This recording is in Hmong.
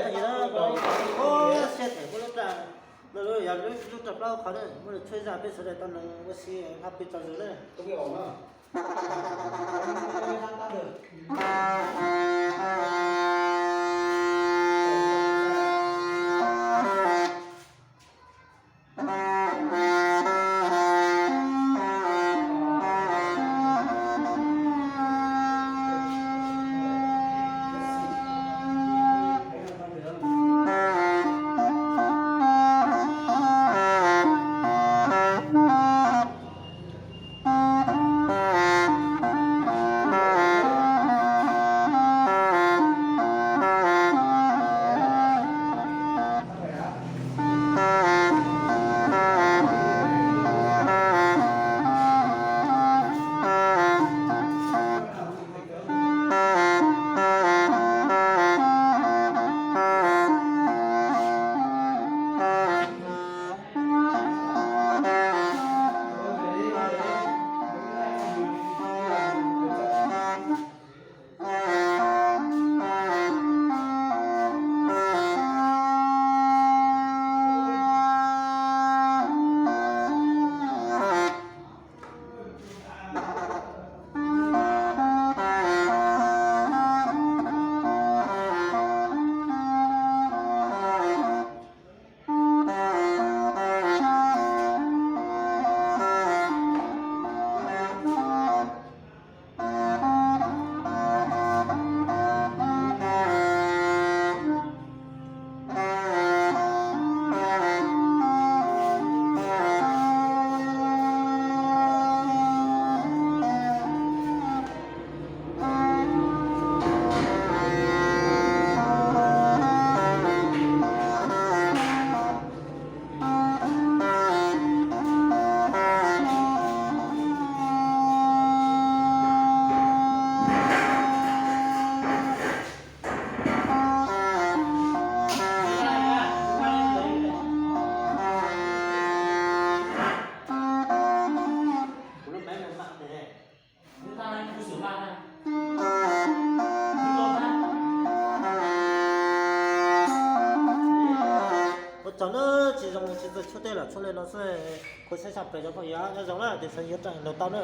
Siab them muaj lub raj, no yog lub raj plaub qhov na, muaj lub tshuaj zaj peb sawv daws tau noog ua si hab pw tsaug zog na. Ua tsaug na, tsis zoo tsis txawj tshuab teb los tshuab li no xwb. Kuv saib xyov pem cov phooj ywg nyob zoo na, tes xav yuav rau lawv tau na.